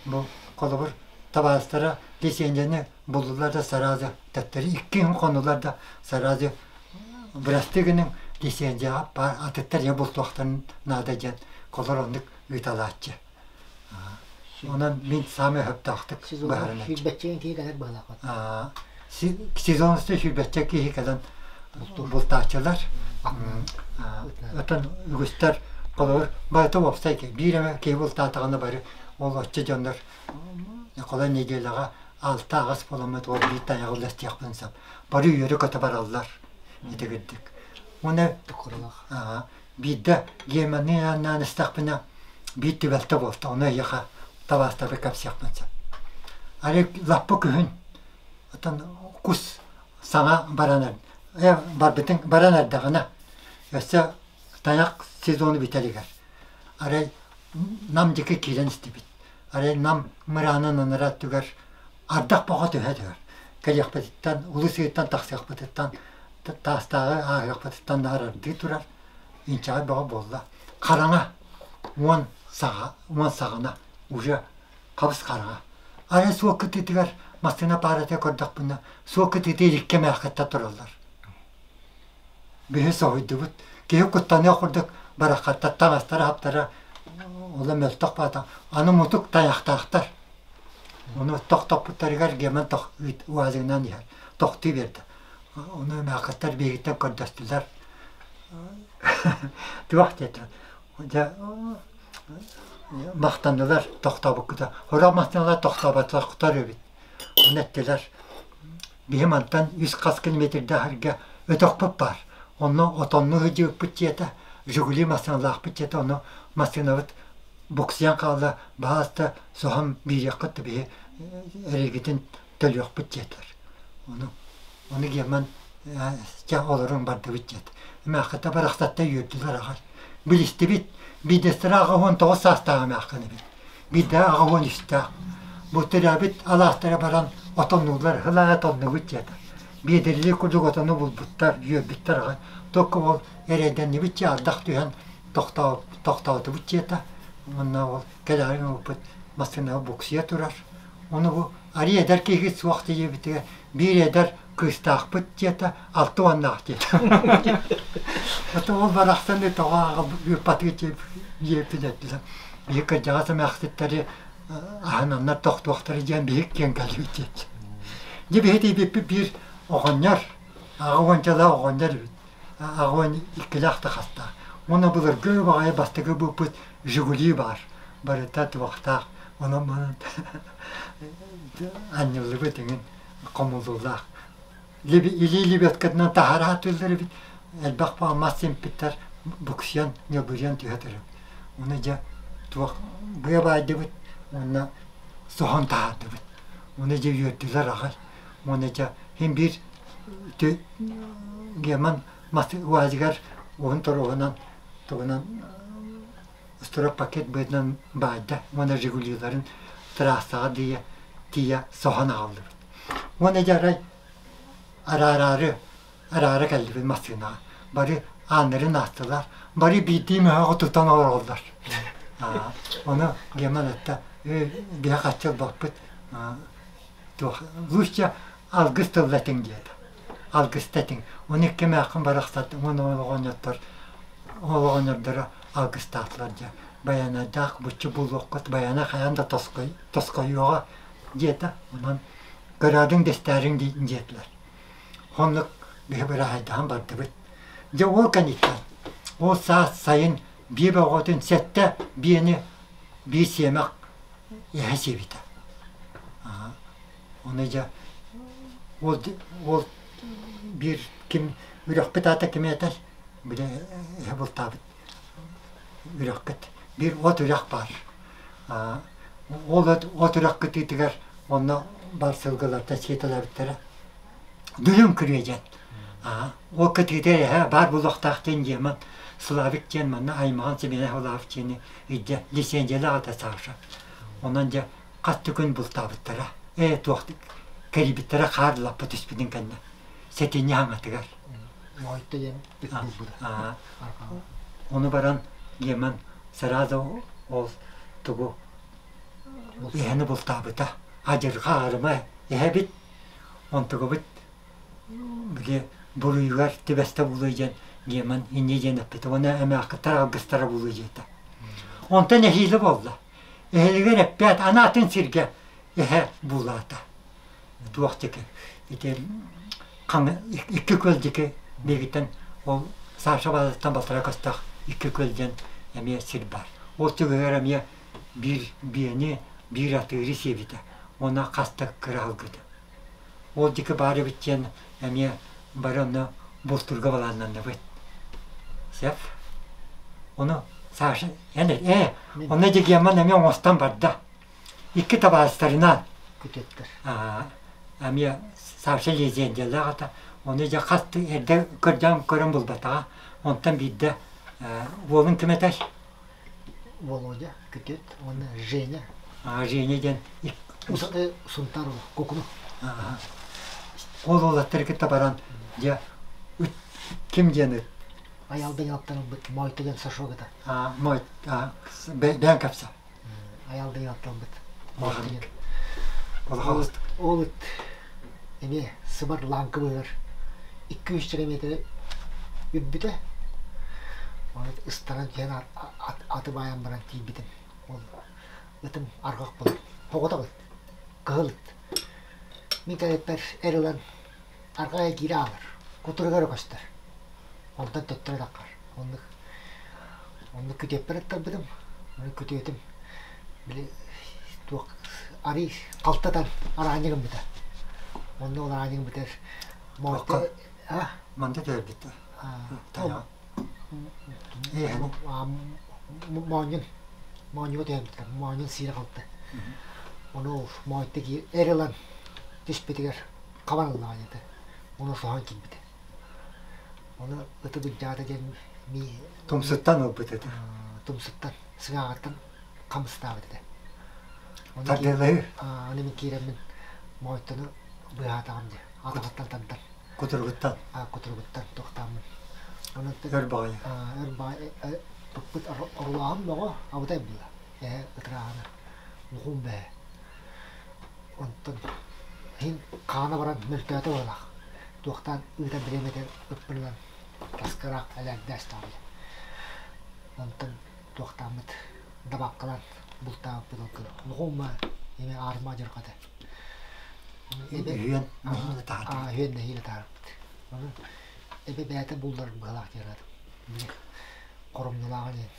Бу холобур табаарыстара лицензияны буллулар да сразу төттөрү икки күн хоннулар да сразу бырастыы гыныҥ лицензияҕа баар атыттар дьэ бултуохтарын наада диэн холор оннук ыыталааччы. Онон мин саамай сөптөөхтүк быһаарынар. Сүүрбэччэ киһи кэлэр быһалаах. Сезонностьта сүүрбэччэ киһи кэлэн бултааччылар. Оттон үгүстэр холобур барыта уопсай биир эмэ киһи бултаатаҕына бары ол оччо дьоннор холой неделяҕа алта-аҕыс буоламмыт ол биир тайаҕы үллэстиэхпин сөп. Бары үөрэ-көтө бараллар итигирдик. Уонна биирдэ Германны ааннаан истэхпинэ биир түбэлтэ буолта, ону эйиэхэ табаастарга кэпсиэхпин сөп. Арай лаппа күһүн оттон кус саҥа баран барбытын баран эрдэҕинэ өссө тайах сезону бүтэригэр арай Нам диэки киирэн истибит. Арай Нам мыраанын анараа өттүгэр ардах бөҕө түһэ түһэр. Кэлиэхпититтэн, Улуу Сыыттан тахсыахпытыттан, Таастааҕы ааһыахпытыттан наар ардыы турар. Инчэҕэй бөҕө буолла. Хараҥа 10 саҕа, 10 саҕана уже хабыс хараҥа. Арай суол кытыытыгар массыына паарата көрдөхпүнэ, суол кытыыта иликкэ эмээххиттэр тураллар. Биһи соһуйдубут. Киһи куттаныах курдук бараххаттар таҥастара-хаптара ола мөлтөх баата. Аны мутук тайахтаахтар. Ону тохтоппуттарыгар Герман уазигынан иһэр. Тохтуу биэрдэ. Ону эмээххиттэр биһигиттэн көрдөстүлэр. Туох диэтилэр. Дьэ махтаннылар тохтообуккута. Сорох массыыналар тохтооботохтор эбит. Ону эттилэр. Биһи мантан үс хас километрдаах сиргэ Өтөхпүт баар. Онно отонну сылдьыбыппыт дьиэтэ, Жигули массыыналаахпыт дьиэтэ, ону массыынабыт буксуйан хаалла, баһаалыста соһон биэриэххит да биһи эрэйгитин төлүөхпүт диэтилэр. Ону ону Герман чэ олоруҥ бардыбыт диэт. Эмээххитэ барахсатта үөрдүлэр аҕай. Билистибит, биирдэстэрэ 89 саастаах эмээххин эбит. Биирдэ 83-тээх. Бу төрөөбүт алаастара баран отоннуулар, һылаа отоннубут диэтэ. Биэдэрилии курдук отону булбуттар, үөрбүттэр аҕай. Только ол эрэйдэннибит дьэ ардах түһэн тохтоотубут диэтэ. Уонна ол кэлээри ылбыт массыынаҕа буксуйа турар. Ону бу арый эдэр киһи суох диэбитигэр биир эдэр кыыстаахпыт диэтэ, 60-наах диэтэ. Ото ол барахсан тоҕо ааҕа ыыппатыы диэппин этилэр. Биһи кырдьаҕас эмээхситтэри аһынаннар тохтуохтара диэн биһик киэн кэлбит диэччи. Дьэ биһи тиийбиппит биир оҕонньор, аҕа уончалаах оҕонньор эбит. Аҕа 12-лээх да хастаах. Уонна былыргы баҕайы бастакы быыппыт Жигули баар. Барыта туохтаах. Онон манан анньыллыбыт эҥин хомуллуулаах. Илии лебедкатынан таһара сатыыллар эбит. Элбэх мас симпиттэр буксуйан, ньылбырыйан түһэ турар. Ону дьэ туох быа баайдыбыт уонна соһон таһаардыбыт. Ону дьэ үөрдүлэр аҕай. Уонна дьэ син биир Герман мас уазигар уһун торуоһунан тугунан устура пакет быатынан баайда уонна Жигулиларын трассаҕа тиийэ тиийэ соһон аҕаллыбыт. Уонна дьэ арай араараары араара кэллибит массыынаҕа. Бары ааннарын аастылар. Бары биирдии мөһөҕү тутан олороллор. Ону Герман этта биһи хаччы ылбаппыт туох лучше алгыс тылла этиҥ диэтэ. Алгыста этиҥ. Ону икки эмээххин барахсат уон оҕонньоттор ол оҕонньордоро алгыстаатылар дьэ. Байанайдаах буччу булуоххут, байана хайаан да тосхойуоҕа диэтэ. Онон көрөөдүҥ дэстээриҥ диэтилэр. Оннук биһи быраһайдаһан бардыбыт. Дьэ ол кэнниттэн ол саас сайын биэ бөҕөтүн сэттэ биэни биир сиэмэх эһэ сиэбитэ. Ону дьэ ол ол биир ким үрэхпит аата кими этэр били эһэ бултаабыт үрэхпит биир от үрэх баар. Ол от үрэх кытыытыгар онно бар сылгылартан сиэтэлээбиттэрэ. Дүлүҥ күрүө диэн. Ол кытыытыгар эһэ баар буолуохтаах диэн Герман Славик диэн манна аймаҕын Семенов Славик диэни илдьэ лицензиялаах этэ Саша. Онон дьэ хас да күн бултаабыттара. Ээ туох кэрийбиттэрэ хаар лаппа түспүтүн кэннэ. Сэтинньи хаҥатыгар. Моойто диэн ыт булбута. Ону баран Герман сразу ол тугу эһэни бултаабыта. Адьырҕа аарыма эһэбит. Онтугубут били буруйугар түбэстэ буолуо диэн Герман инньэ диэн эппитэ. Уонна эмээххиттэр алгыстара буолуо диэтэ. Онтон эһиилэ буолла. Эһэлигэр эппээт аны атын сиргэ эһэ буулаата. Туох диэки ити икки күөл диэки биһигиттэн ол Саша баазаттан балтараа көстөөх икки күөл диэн эмиэ сир баар. Ол түгэҕэр эмиэ биир биэни, биир атыыры сиэбитэ. Уонна хас да кыра аһылгыта. Ол диэки баар эбит диэн эмиэ бары онно бултуурга балааннанныбыт. Сөп. Ону Саша эн ээ онно Дьэгиэммэн эмиэ оҥостон барда. Икки табаарыстарынаан Күтүөттэр. Эмиэ Саша лиэзиэндиялаах ата. Ону дьэ хас эрдэ көрдөөн көрөн булбатаҕа. Онтон биирдэ уолун ким этэй? Володя, күтүөт уонна Женя. Женя диэн Сунтар Кукуну. Ол уолаттары кытта баран дьэ ыт ким диэн ыт? Айалдан ялтан ылбыт Мойто диэн Сашок ата. Мой бэйэн кэпсэ. Айалдан ялтан ылбыт Мойто диэн. Ол ыт эмиэ сыбар лааҥкы быһыгар 2-3 километры үрбүтэ. Оны ыстаран киһэн аты баайан баран тиийбитим. Ол ытым арҕах буолар. Соҕотох ыт. Кыһыл ыт. Мин кэлэппэр эр ылан арҕаа киирэ аалар. Кутуругар көстөр. Онтон төттөрү таххар. Оннук оннук күтүөппэр ыттарбытым. Ону күтүөтүм били туох арый халтатан араанньы гыммыта. Онно ол араанньы гыммытыгар моойто Манта түһэрбит тайаҕа. Эһэни. Моонньун моонньуга түһэрбиттэр. Моонньун сиирэ халты. Ону моойто эр ылан түспүтүгэр хабан ыллаҕа диэтэ. Ону соһон киирбитэ. Ону ыты былдьаата диэн мии Тумсуттан ылбыт этэ. Тумсуттан, сыҥааҕыттан хамыстаабыт этэ. Тардыалаһыы. Аны мин киирэммин моойтору быыһаатаҕым дии. Атаҕыттан тардан. Кутуругуттан. Кутуругуттан туохтааммын. Өр баҕайы. Өр баҕайы туппут оруулааҕым бөҕө абытай буолла. Эһэ ытырааҕына лухуум бэһэ. Онтон иһин хаана баран мөлтөөтө быһыылаах. Туохтаан ыытан бириэмэтэ ыппын ылан таскараах элээрдээс даҕаны. Онтон туохтааммыт дабааккалаан бултаабыппыт ол күн. Лухуумма эми аарыма адьырҕата. Үһүөн нэһиилэ таһаарбыт. Үһүөн нэһиилэ таһаарбыт. Ону эбэ бэйэтэ буллар быһыылаах диэн аатым. Хоромньулааҕын иһин.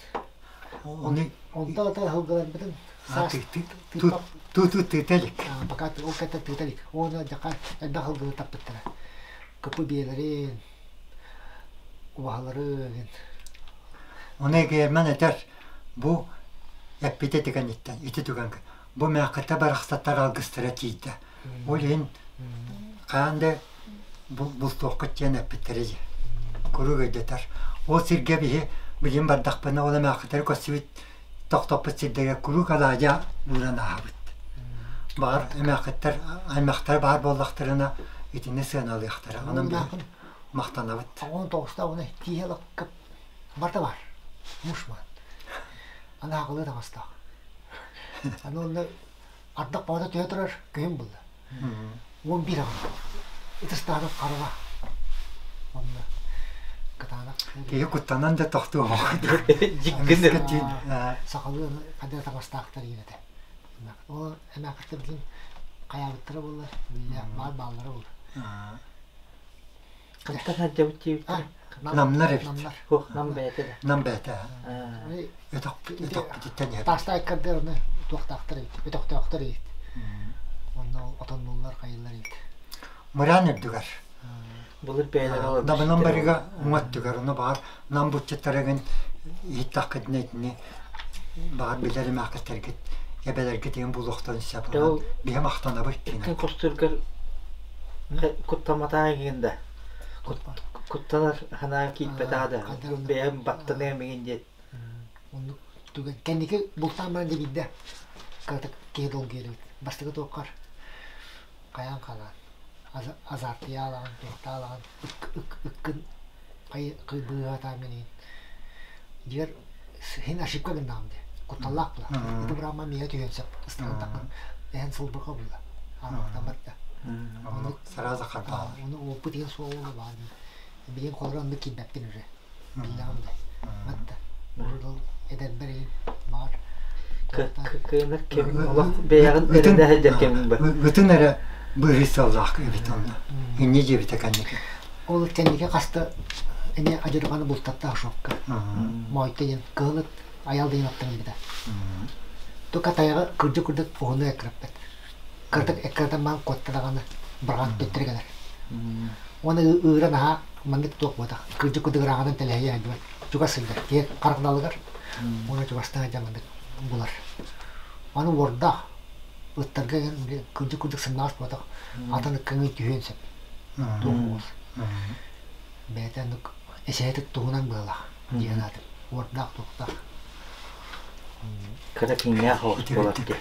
Ону Онто ата сылгыларбытын саас туу тыыта илик. Пока ол кэтэ тыыта илик. Уонна дьаха элбэх сылгыны таппыттара. Кыпы биэлэрин, убаһаларын. Ону Герман этэр, бу эппитэ түгэниттэн, ити түгэн бу мээххитэ барахсаттар алгыстара тиийдэ. Ол иһин хаан да бултуоххут диэн эппиттэрэ дии. Куруук өйдөтөр. Ол сиргэ биһи билин бардахпына ол эмээххитэри көрсүбүт тохтоппут сирдэргэ куруук алаадьа ууран ааһабыт. Баҕар эмээххиттэр аймахтара баар буоллахтарына итини сыаналыахтара. Онон биһи махтанабыт. Оҕон тоҕуста уна тииһэ лаккып барта бар. Мушман. Аны аҕылыы таҥастаах. Аны онно ардах баҕата түһэ турар күһүн булла. 11 аҕам. Ытыстаанах хараҕа. Онно кытаанах. Киһи куттанан да тохтуо. Дьиккин. Сахалыы ханна таҥастаахтар диэн этэ. Ол эмээххиттэр билин хайаабыттара буолла, биллэ баар бааллара буолла. Хантан сылдьабыт диэбиттэр? Намнар эбит. Намнар. Ох, нам бэйэтэ да. Нам бэйэтэ. Өтөхпүтүттэн иһэр. Таастаах иккардыгар ону туохтаахтар эбит, өтөхтөөхтөр эбит. Онно отоннуллар, хайыллар эбит. Мыраан үрдүгэр. Былыр бэйэлэрэ олорбут Дабынан барыга уҥа өттүгэр, ону баҕар нам бутчуттарыгын иһиттэххитинэ итини баҕар билэр эмээххиттэргит эбэлэргит иһин булуохтарын сөп. Ол Биһи махтанабыт иккин хостуургар куттамматаҕа игин да куттанар санаа киирбэтэҕэ да бэйэм баттаныам игин диэт Оннук түгэн. Кэнники бултаан баран дьэ биирдэ кыратык киһи долгуйар эбит. Бастакы туоххар хайаан халаан азартыйаалаҕын, туохтаалаҕын ыккын быыһаатааммын иһин. Дьиэр син ошибка гыннаҕым дии. Кутталлаах була. Ити быраама миэхэ түһүөн сөп. Ыстаан таххан эһэн сылбырҕа булла. Аахтаммат да. Оннук сразу харбаалар. Ону опыт диэн суоҕа баар. Билигин холоро оннук киирбэппин уже. Биллэҕим да. Матта. Урут эдэрбэр иһин баар. Кыанар кэмин олох бэйэҕин эрэнэ сылдьар кэмиҥ бар. Ытын эрэ быыһый сыллаах эбит онно. Инньэ диэбитэ кэнники. Ол кэнники хаста эмиэ адьырҕаны бултаттаах шокка. Моойто диэн кыһыл ыт айал диэн аттарын битэ. Тука тайаҕы кырдьык курдук уһуну эккирэппэт. Кыратык эккирэтэн баран куотта даҕаны бырҕан төттөрү кэлэр. Уонна ыыра наһаа маннык туох буотах. Кырдьык курдук ырааҕынан тэлэһийэ сылдьыбат. Чугас сылдьар. Киһи харахналыгар уонна чугастан сылдьан маннык булар. Аны уордаах ыттарга кырдьык курдук сымнаҕас буотах. Атын ыккаҥыы түһүөн сөп. Туох уус. Бэйэтэ оннук эсэһитик туһунан быалаах диэн аатым. Уордаах туохтаах. Кыра киҥнээх оҕус буолар дии.